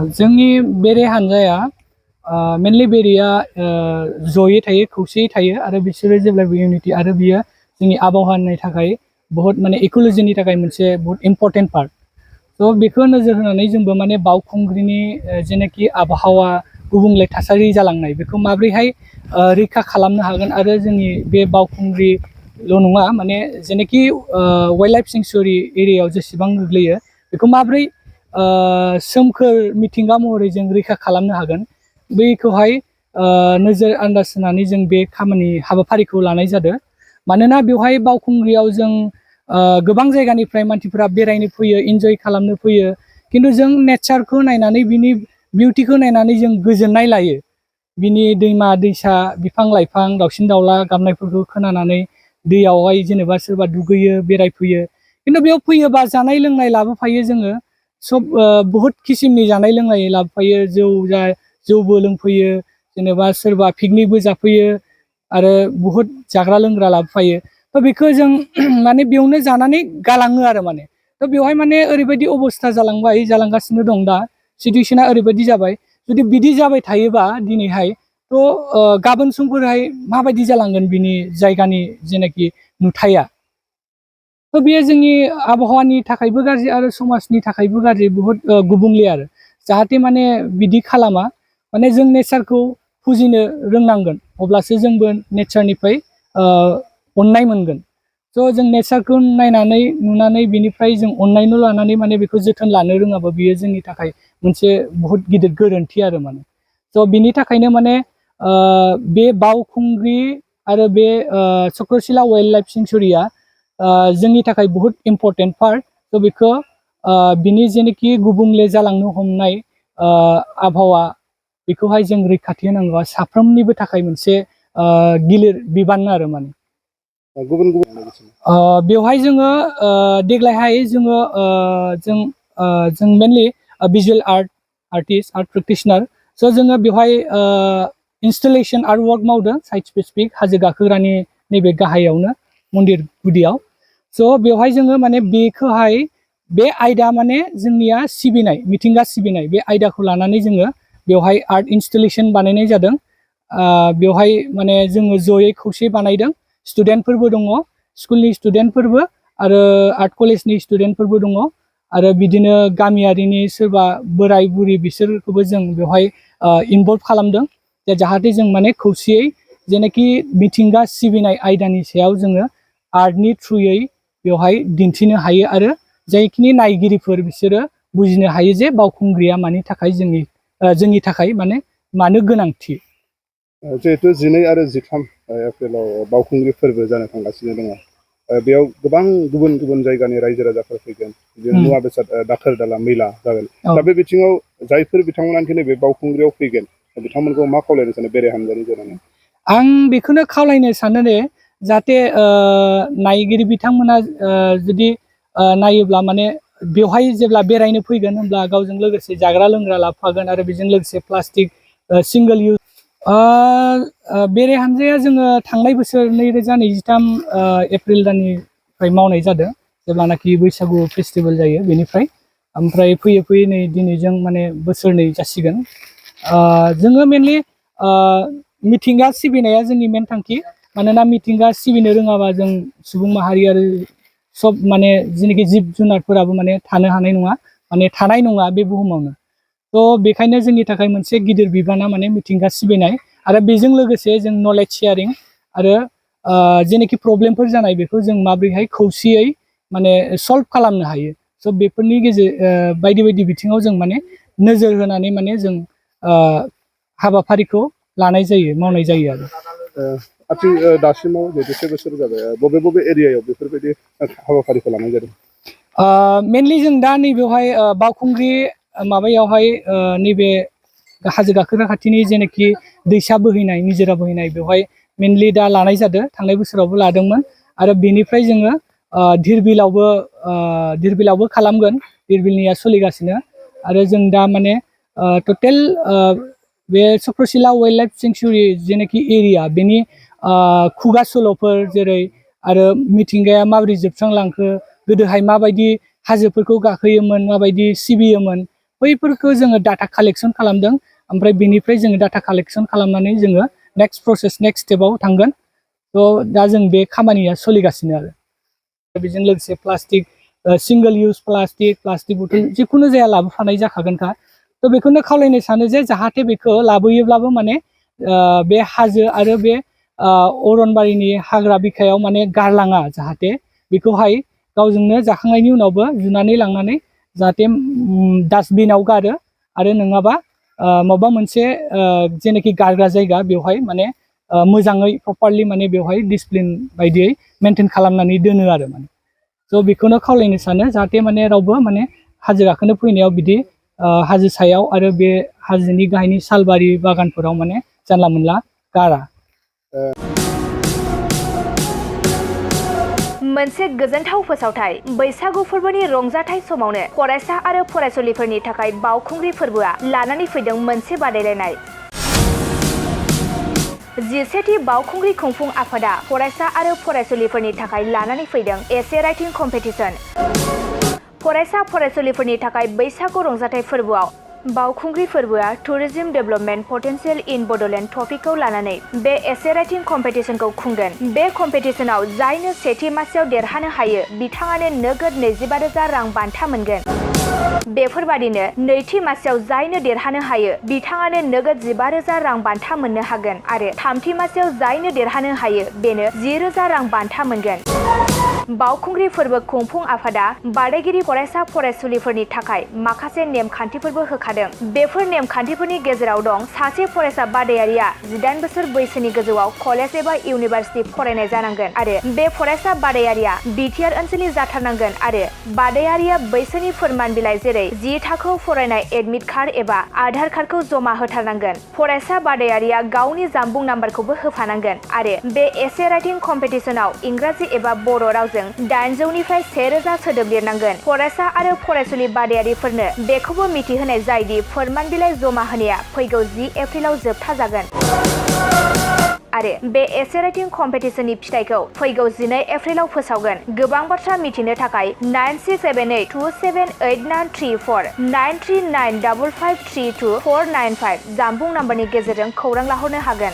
जोंनि बेरे हानजाया मेनलि बेरेया जयै थायो खौसेयै थायो आरो बिसोरो जेब्लाबो इउनिटि आरो बियो जोंनि आबहावानि थाखाय बहुत माने इक'लजिनि थाखाय मोनसे बहुत इम्पर्टेन्ट पार्ट थ' बेखौ नोजोर होनानै जोंबो माने बावखुंग्रिनि जेनाखि आबहावा गुबुंले थासारि जालांनाय बेखौ माबोरैहाय रैखा खालामनो हागोन आरो जोंनि बे बावखुंग्रिल' नङा माने जेनाखि वाइल्ड लाइफ सेंसुरि एरियायाव जेसेबां गोग्लैयो बेखौ माबोरै सोमखोर मिथिंगा महरै जों रैखा खालामनो हागोन बैखौहाय नोजोर आन्दाज होनानै जों बे खामानि हाबाफारिखौ लानाय जादों मानोना बेवहाय बावखुंग्रियाव जों गोबां जायगानिफ्राय मानसिफोरा बेरायनो फैयो इन्जय खालामनो फैयो खिन्थु जों नेचारखौ नायनानै बिनि बिउटिखौ नायनानै जों गोजोननाय लायो बिनि दैमा दैसा बिफां लाइफां दाउसिन दाउला गाबनायफोरखौ खोनानानै दैयावहाय जेनेबा सोरबा दुगैयो बेरायफैयो खिन्थु बेयाव फैयोबा जानाय लोंनाय लाबोफायो जोङो सब बहुत किसिमनि जानाय लोंनाय लाबोफायो जौबो लोंफैयो जेनेबा सोरबा पिकनिकबो जाफैयो आरो बहुत जाग्रा लोंग्रा लाबोफायो थ' बेखौ जों माने बेयावनो जानानै गालाङो आरो माने थ' बेवहाय माने ओरैबायदि अबस्था जालांगासिनो दं दा सिटुवेसना ओरैबायदि जाबाय जुदि बिदि जाबाय थायोबा दिनैहाय थ' गाबोन समफोरहाय माबायदि जालांगोन बिनि जायगानि जेनाखि नुथाया थ' बेयो जोंनि आबहावानि थाखायबो गाज्रि आरो समाजनि थाखायबो गाज्रि बुहुत गुबुंले आरो जाहाथे माने बिदि खालामा माने जों नेचारखौ फुजिनो रोंनांगोन अब्लासो जोंबो नेचारनिफ्राय अननाय मोनगोन थ' जों नेचारखौ नायनानै नुनानै बिनिफ्राय जों अननायल' लानानै माने बेखौ जोथोन लानो रोङाबा बियो जोंनि थाखाय मोनसे बहुत गिदिर गोरोन्थि आरो माने थ' बिनि थाखायनो माने बे बावखुंग्रि आरो बे चक्रशिला वाइल्ड लाइफ सेंसुरिया जोंनि थाखाय बहुत इम्पर्टेन्ट पार्ट थ' बेखौ बिनि जेनोखि गुबुंले जालांनो हमनाय आबहावा बेखौहाय जों रैखाथि होनांगौआ साफ्रोमनिबो थाखाय मोनसे गिलिर बिबान आरो माने गुबुन गुबुन बेवहाय जोङो देग्लायहाय जों मेनलि भिजुअल आर्टिस्ट आर्ट प्रेक्टिशनार स' जोङो बेवहाय इनस्टलेशन आर्ट वर्क मावदों साइट स्पेसिफिक हाजो गाखोग्रानि नैबे गाहायावनो मन्दिर गुदियाव स' बेवहाय जोङो माने बेखौहाय बे आयदा माने जोंनिया सिबिनाय मिथिंगा सिबिनाय बे आयदाखौ लानानै जोङो बेवहाय आर्ट इनस्टलेशन बानायनाय जादों बेवहाय माने जोङो जयै खौसे बानायदों स्टुडेन्टफोरबो दङ स्कुलनि स्टुडेन्टफोरबो आरो आर्ट कलेजनि स्टुडेन्टफोरबो दङ आरो बिदिनो गामियारिनि सोरबा बोराय बुरि बिसोरखौबो जों बेवहाय इनभल्भ खालामदों जाहाथे जों माने खौसेयै जेनाखि मिथिंगा सिबिनाय आयदानि सायाव जोङो आर्टनि थ्रुयै बेवहाय दिन्थिनो हायो आरो जायखिनि नायगिरिफोर बिसोरो बुजिनो हायो जे बावखुंग्रिया मानि थाखाय जोंनि थाखाय माने मानो गोनांथि जिहेतु 12 आरो 13 एप्रिलाव बावखुंग्रि फोरबो जानो थांगासिनो दङ बेयाव गोबां गुबुन गुबुन जायगानि रायजो राजाफोर फैगोन मुवा बेसाद दाखोर दाला मैला जागोन दा बे बिथिङाव जायफोर बिथांमोनाखि नैबे बावखुंग्रियाव फैगोन बिथांमोनखौ मा खावलायनो सानो बेरे हानजानि जानानै आं बेखौनो खावलायनो सानो दे जाहाथे नायगिरि बिथांमोना जुदि नायोब्ला माने बेवहाय जेब्ला बेरायनो फैगोन होनब्ला गावजों लोगोसे जाग्रा लोंग्रा लाफागोन आरो बेजों लोगोसे प्लास्टिक सिंगल इउज बेरे हानजाया जोङो थांनाय बोसोर 2023 एप्रिल दाननिफ्राय मावनाय जादों जेब्लानाखि बैसागु फेस्टिभेल जायो बेनिफ्राय ओमफ्राय फैयै फैयै नै दिनैजों माने बोसोरनै जासिगोन जोङो मेनलि मिथिंगा सिबिनाया जोंनि मेन थांखि मानोना मिथिंगा सिबिनो रोङाबा जों सुबुं माहारि आरो सब माने जेनाखि जिब जुनारफोराबो माने थानो हानाय नङा माने थानाय नङा बे बुहुमावनो थ' बेखायनो जोंनि थाखाय मोनसे गिदिर बिबाना माने मिथिंगा सिबिनाय आरो बेजों लोगोसे जों नलेज शेयारिं आरो जेनाखि प्रब्लेमफोर जानाय बेखौ जों माबोरैहाय खौसेयै माने सल्भ खालामनो हायो स' बेफोरनि बायदि बायदि बिथिङाव जों माने नोजोर होनानै माने जों हाबाफारिखौ मावनाय जायो आरो दासिमाव जिहेतु बोसोर जाबाय बबे एरियायाव बेफोरबायदि हाबाफारिखौ लानाय जादों मेनलि जों दा नैबेवहाय बावखुंग्रि माबायावहाय नैबे हाजो गाखोग्रा खाथिनि जेनाखि दैसा बोहैनाय निजोरा बोहैनाय बेवहाय मेनलि दा लानाय जादों थांनाय बोसोरावबो लादोंमोन आरो बेनिफ्राय जोङो धिरबिलावबो खालामगोन धिरबिलनिया सोलिगासिनो आरो जों दा माने टटेल बे चक्रशिला वाइल्ड लाइफ सेंसुरि जेनाखि एरिया बेनि खुगा सल'फोर जेरै आरो मिथिंगाया माबोरै जोबस्रांलांखो गोदोहाय माबायदि हाजोफोरखौ गाखोयोमोन माबायदि सिबियोमोन बैफोरखौ जोङो डाटा कालेक्सन खालामदों ओमफ्राय बिनिफ्राय जोङो डाटा कालेक्सन खालामनानै जोङो नेक्स्ट प्रसेस नेक्स्ट स्टेपाव थांगोन थ' दा जों बे खामानिया सोलिगासिनो आरो बेजों लोगोसे प्लास्टिक सिंगल इउज प्लास्टिक बथल जिखुनु जाया लाबोफानाय जाखागोनखा थ' बेखौनो खावलायनो सानो जे जाहाथे बेखौ लाबोयोब्लाबो माने बे हाजो आरो बे अरनबारिनि हाग्रा बिखायाव माने गारलाङा जाहाथे बेखौहाय गावजोंनो जाखांनायनि उनावबो जुनानै लांनानै जाहाथे डास्टबिनाव गारो आरो नङाबा माबा मोनसे जेनाखि गारग्रा जायगा बेवहाय माने मोजाङै प्रपारलि माने बेवहाय डिसिप्लिन बायदियै मेनटेन खालामनानै दोनो आरो माने थ' बेखौनो खावलायनो सानो जाहाथे माने रावबो माने हाजो गाखोनो फैनायाव बिदि हाजो सायाव आरो बे हाजोनि गाहायनि सालबारि बागानफोराव माने जानला मोनला गारा। मोनसे गोजोनथाव फोसावथाय बैसागु फोरबोनि रंजाथाय समावनो फरायसा आरो फरायसुलिफोरनि थाखाय बावखुंग्रि फोरबोआ लानानै फैदों मोनसे बादायलायनाय। 11थि बावखुंग्रि खुंफुं आफादा फरायसा आरो फरायसुलिफोरनि थाखाय लानानै फैदों एसे राइटिं कम्पिटिशन। फरायसा फरायसुलिफोरनि थाखाय बैसागु रंजाथाय फोरबोआव बावखुंग्रि फोरबोआ टुरिज्म डेभेलपमेन्ट पटेंशियल इन बड'लेण्ड टपिकखौ लानानै बे एसे राइटिं कम्पिटिशनखौ खुंगोन। बे कम्पिटिशनाव जायनो सेथि मासियाव देरहानो हायो बिथाङानो नोगोद 25,000 रां बान्था मोनगोन। बेफोरबादिनो नैथि मासियाव जायनो देरहानो हायो बिथाङानो नोगोद 15,000 रां बान्था मोननो हागोन आरो थामथि मासियाव जायनो देरहानो हायो बेनो 10,000 रां बान्था मोनगोन। बावखुंग्रि फोरबो खुंफुं आफादा बादायगिरि फरायसा फरायसुलिफोरनि थाखाय माखासे नेमखान्थिफोरबो होखादों। बेफोर नेमखान्थिफोरनि गेजेराव दं सासे फरायसा बादायारिया 18 बोसोर बैसोनि गोजौआव कलेज एबा इउनिभार्सिटि फरायनाय जानांगोन आरो बे फरायसा बादायारिया बिटिआर ओनसोलनि जाथारनांगोन आरो बादायारिया बैसोनि फोरमान बिलाइ जेरै 10 थाखोआव फरायनाय एडमिट कार्ड एबा आधार कार्डखौ जमा होथारनांगोन। फरायसा बादायारिया गावनि जानबुं नाम्बारखौबो होफानांगोन आरो बे एसे राइटिं कम्पिटिशनाव इंराजि एबा बर' रावजों 800निफ्राय 1000 सोदोब लिरनांगोन। फरायसा आरो फरायसुलि बादायारिफोरनो बेखौबो मिथिहोनाय जायोदि फोरमान बिलाइ जमा होनाया फैगौ 10 एप्रिलाव जोबथा जागोन आरो बे एसे राइटिं कम्पिटिशननि फिथाइखौ फैगौ 12 एप्रिलाव फोसावगोन। गोबां बाथ्रा मिथिनो थाखाय 9678278934 9395532495 जानबुं नाम्बारनि गेजेरजों खौरां लाहरनो हागोन।